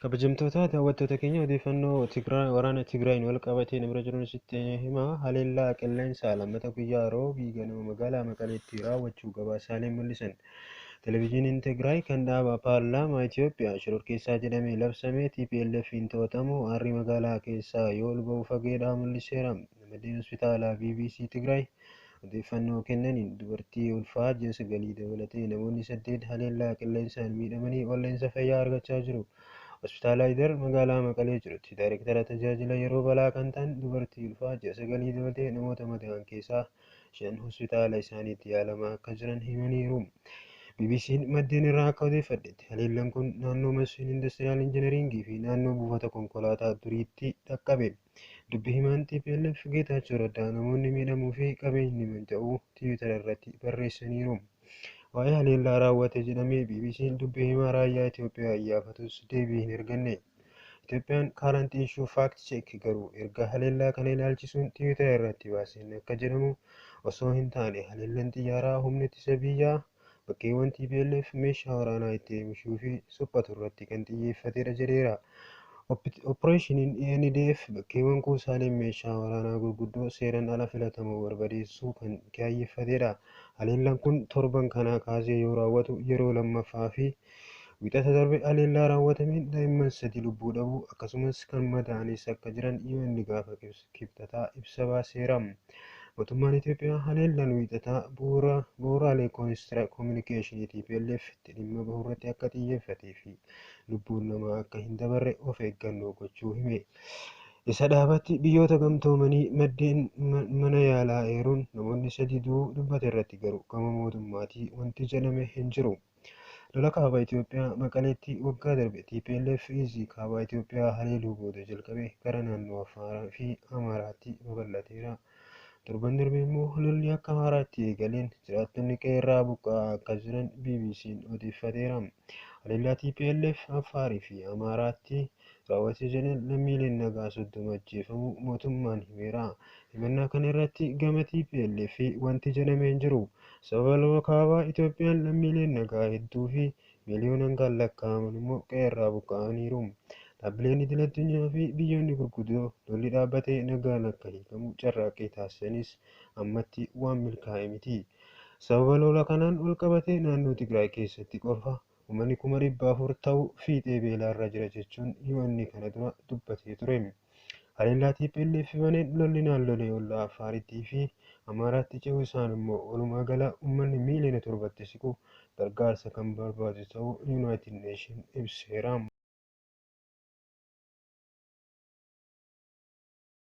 Kabajamtoota daawwattoota keenya, odeeffannoo Tigraay, waraana Tigraayin wal qabatee nu bira jiruun sitti hima. Haleellaa qilleensaa lammata guyyaa Roobii ganama magaalaa Maqaleetti raawwachuu gabaasaaleen mul'isan. Televezyiiniin Tigraay kan dhaaba paarlaamaa Itoophiyaa shororkeessaa jedhamee labsame TPLF'n to'atamu aarri magaalaa keessaa yoo ol ba'u fageedhaa mul'iseera. Maddeen hospitaalaa BBC Tigraay odeeffannoo kennaniin dubartii ulfaa ji'a 9 dabalatee namoonni 8 haleellaa qilleensaan miidhamanii wal'aansa fayyaa argachaa jiru. Hospitaala Ayidar magaalaa Maqalee jirutti daayirektara tajaajila yeroo balaa kan ta'an dubartii ulfaa ji'a 9 dabalatee namoota madaa'an keessaa 5 hospitaala isaaniitti yaalamaa akka jiran himaniiru. BBC'n maddeen irraa akka odeeffadhetti haleellaan kun naannoo Masfin Industiriyaal Injinaringii fi naannoo buufata konkolaataa duriitti dhaqqabe. Dubbi himaan TPLF Geetaachoo Raddaa namoonni miidhamuu fi qabeenyi manca'uu Tiwiitara irratti barreessaniiru. Waa'ee haleellaa raawwate jedhamee BBC'n dubbi himaa raayyaa Itoophiyaa iyyaafatus deebii hin arganne. Itoophiyaan Current Issue Fact Check garuu erga haleellaa kana ilaalchisuun Tiwiitara irratti baaseen akka jedhamu osoo hin taane haleellaan xiyyaaraa humna ittisa biyyaa bakkeewwan TPLF meeshaa waraanaa itti oomishuu fi suphatu irratti kan xiyyeeffatedha jedheera. Oppireeshiniin ENDF bakkeewwan kuusaaleen meeshaa waraanaa gurguddoo seeraan ala filatamoo barbadeessuu kan kaayyeffatedha. Haleellaan kun torban kanaa kaasee yoo raawwatu yeroo lammaffaa fi Wiixata darbe haleellaa raawwatameen daa'imman 3 lubbuu dhabuu akkasumas kan madaa'anis akka jiran UN gaafa Kibxataa ibsa baaseera. Mootummaan Itoophiyaa haleellaan Wiixataa bu'uuraalee kominikeeshinii TPLF itti dhimma bahurratti akka xiyyeeffatee fi lubbuun namaa akka hin dabarre of eeggannoo gochuu hime. Isa dhaabatti biyyoota gamtoomanii maddeen mana yaalaa eeruun namoonni 3 du'uu dubbate irratti garuu gama mootummaatii wanti jedhame hin jiru. Lola kaaba Itoophiyaa Maqaleetti waggaa darbe TPLF Iizii kaaba Itoophiyaa haleeluu booda jalqabe gara naannoo Affaaraa fi Amaaraatti babal'ateera. Torban darbe immoo lolli akka haaraatti eegaleen jiraattonni qe'eerraa buqqa'aa akka jiran BBC'n odeeffateera. Haleellaa TPLF Affaarii fi Amaaraatti raawwate jedheen lammiileen nagaa 30 ajjeefamuu mootummaan himeera. Himannaa kana irratti gama TPLF wanti jedhame hin jiru. Sababa lola kaaba Itoophiyaan lammiileen nagaa hedduu fi miiliyoonaan kan lakkaa'aman immoo qe'eerraa buqqa'aniiru. Dhaabbileen idil addunyaa fi biyyoonni gurguddoo lolli dhaabbatee nagaan akka hiikamu carraaqqii taasisanis ammatti waan milkaa'e miti. Sababa lola kanaan wal qabatee naannoo Tigraay keessatti qofa uummanni 400,000 ta'u fiixee beelaarra jira jechuun UN kana dura dubbatee ture. Haleellaa TPLF baneen lolli naannolee ollaa Affaaritti fi Amaaraatti ce'uu isaan immoo walumaa gala uummanni miiliyoona 7tti siqu gargaarsa kan barbaadu ta'uu Yuunaayitid Neeshin ibseera.